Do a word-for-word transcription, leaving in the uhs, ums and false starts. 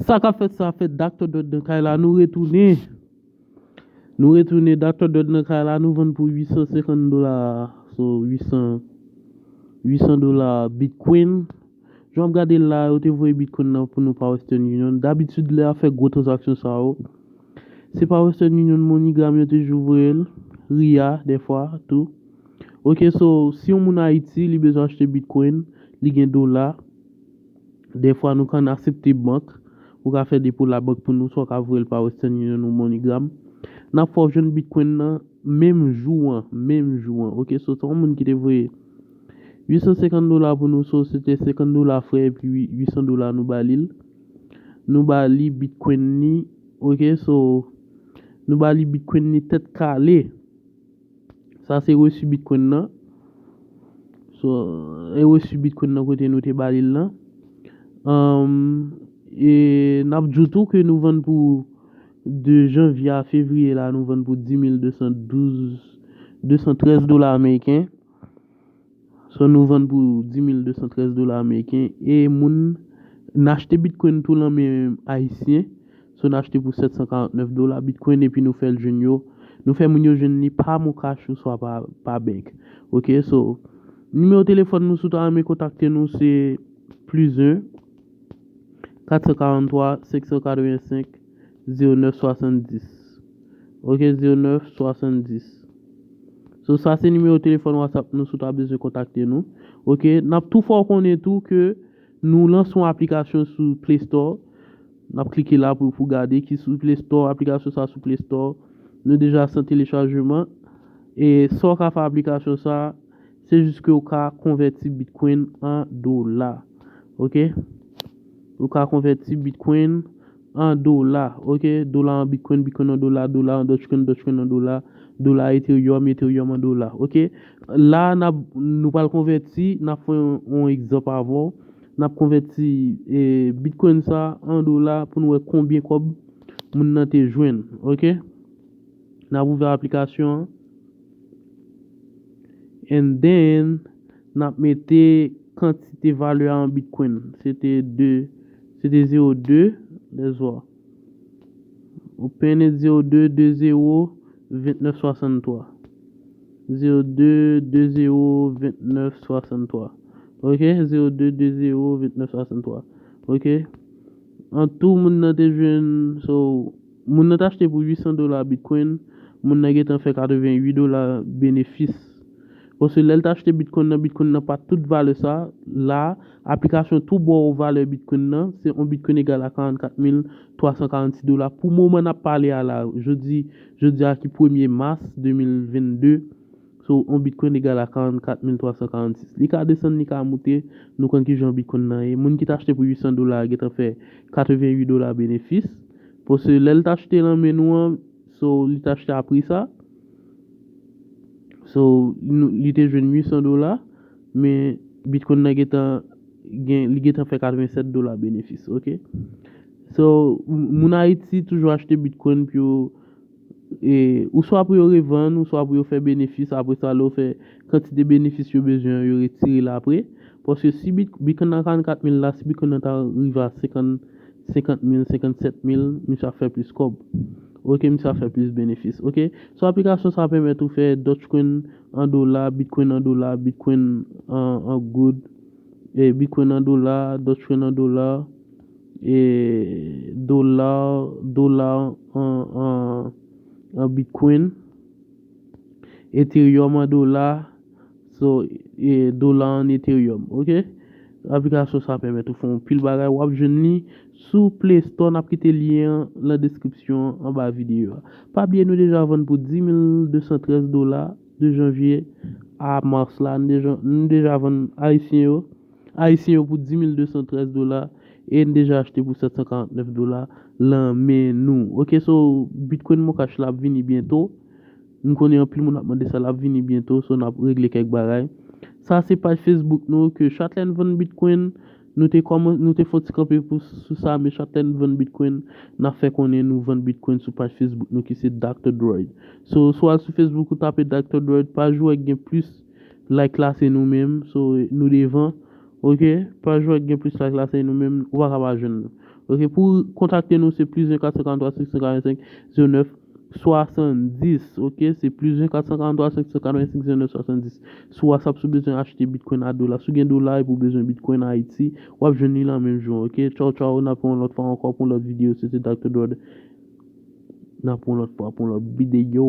Sa k ap fèt, sa fèt, Doctor Dread nan kay la, nou retounen. Nou retounen, Doctor Dread nan kay la, nou vann pou uit san senkant dola, so uit san, uit san dola Bitcoin. Jan w ap gade l la, yo te voye Bitcoin nan pou nou pa Western Union. Dabitid, lè y ap fè gwo tranzaksyon sa yo, se pa Western Union, MoneyGram yo toujou voye l, Ria, dèfwa, tou. Ok, so, si yon moun Ayiti, li bezwen achte Bitcoin, li gen dola, dèfwa nou konn aksepte bank, ou ka fè depo labank pou nou, swa w ka voye l pa Western Union ou MoneyGram. N ap fè w jwenn Bitcoin nan menm jou an, menm jou an. Ok, so, se yon moun ki te voye uit san senkant dola pou nou, so, se te senkant dola frè, epi uit san dola nou ba li l. Nou ba li Bitcoin li, ok, so, nou ba li Bitcoin li tèt kale. Sa se resi Bitcoin nan. So, e resi Bitcoin nan kote nou te ba li l lan. Um, e n ap di w tou ke nou vann pou de janvye a fevriye la, nou vann pou dis mil de san douz, de san trèz dola ameriken. So, nou vann pou dis mil de san trèz dola ameriken. E moun, n achte Bitcoin tou lan men Ayisyen. So, n achte pou sèt san karant nèf dola Bitcoin epi nou fè l jwenn yo. Nou fè moun yo jwenn li pa MonCash oswa pa, pa bank. Ok, so, nimewo telefòn nou, si w ta renmen kontakte nou, se plis en, kat san karant twa, senk san katrevensenk, zewo nèf swasanndis. Ok, zewo nèf swasanndis. So, sa se nimewo telefòn WhatsApp nou, si w ta bezwen kontakte nou. Ok, n ap tou fè w konnen tou ke nou lanse yon aplikasyon sou Play Store. N ap klike la pou, pou gade ki sou Play Store, aplikasyon sa sou Play Store. Nou deja san telechajman. E sa w ka fè aplikasyon sa, se jis ke w ka konvèti Bitcoin an dola. Ok? Ou ka konvèti Bitcoin an dola. Ok? Dola an Bitcoin, Bitcoin an dola, dola an Dogecoin, Dogecoin an dola, dola Ethereum, Ethereum an dola. Ok? La, n ap, nou pral konvèti, n ap fè yon, yon egzanp avè w. N ap konvèti, eh, Bitcoin sa an dola pou n wè konbyen kòb moun nan te jwenn. Ok? N ap ouvè aplikasyon an. And then, n ap mete kantite valè a an Bitcoin. Se te de, se te zewo de, lèzwa. Ou pene zewo de de zewo vennèf swasanntwa. Zewo de de zewo vennèf swasanntwa. Ok, zewo de de zewo vennèf swasanntwa. Ok. An tou, moun nan te jwenn, so, moun nan t achte pou uit san dola Bitcoin, moun nan gentan fè katrevenn uit dola benefis. Paske lè l t achte Bitcoin nan, Bitcoin nan pa t tout valè sa, la, aplikasyon tou ba w valè Bitcoin nan, se yon Bitcoin egal a karannkat mil twa san karannsis dola. Pou moman n ap pale a la, jodi, jodi a ki premye mas de mil vennde, so, yon Bitcoin egal a karannkat mil twa san karannsis. Li ka desann, li ka moute, nou konn ki jan Bitcoin nan ye. Moun ki t achte pou uit san dola gentan fè katrevenn uit dola benefis. Paske lè l t achte lan men nou an, so, li t achte a pri sa. So, nou, li te jwenn uit san dola, men Bitcoin nan gentan gen, li gentan fè katrevennsèt dola benefis, ok? So, m-, moun Ayiti toujou achte Bitcoin pou yo, e, ou swa pou yo revann, ou swa pou yo fè benefis, apre sa, lè yo fè kantite benefis yo bezwen an, yo retire l apre. Paske si Bit-, Bitcoin nan karannkat mil la, si Bitcoin nan ta rive a senkant, senkant mil, senkannsèt mil, misye ap fè plis kòb. Ok, misye ap fè plis benefis. Ok, so aplikasyon sa pèmèt ou fè Dogecoin an dola, Bitcoin an dola, Bitcoin an, an goud, e Bitcoin an dola, Dogecoin an dola, e dola, dola an, an, an Bitcoin, Ethereum an dola, so, e dola an Ethereum, ok? Aplikasyon sa pèmèt ou fè yon pil bagay, w ap jwenn li sou Play Store, n ap kite lyen an nan deskripsyon an anba videyo a. Pa bliye nou deja vann pou dis mil de san trèz dola de janvye a mas la, nou deja, nou deja vann ayisyen yo, ayisyen yo pou dis mil de san trèz dola e n deja achte pou sèt san karannèf dola lan men nou. Ok, so Bitcoin Moncash la ap vini byento. M konnen anpil moun ap mande sa, l ap vini byento, so n ap regle kèk bagay. Sa se paj Facebook nou ke chak lè n vann Bitcoin, nou te kòman, nou te fè yon ti kanpe pou, sou sa, men chak lè n vann Bitcoin, n ap fè konnen nou vann Bitcoin sou paj Facebook nou ki se Doctor Droid. So, swa sou Facebook ou tape Doctor Droid, paj ou wè gen plis like la se nou menm, so nou devan. Ok, paj wè gen plis like la, se nou menm, ou pa ka pa jwenn nou. Ok, pou kontakte nou, se plis en kat san karant twa senk san karant senk zewo nèf swasanndis. Ok, se plis en kat san karant twa senk san karant senk zewo nèf swasanndis. Sou WhatsApp, si w bezwen achte Bitcoin a dola, si w gen dola epi w bezwen Bitcoin Ayiti, w ap jwenn li la menm jou. Ok, tchaw, tchaw, n ap wè yon lòt fwa ankò pou yon lòt videyo. Se te Doctor Drod. N ap wè yon lòt fwa pou yon lòt videyo.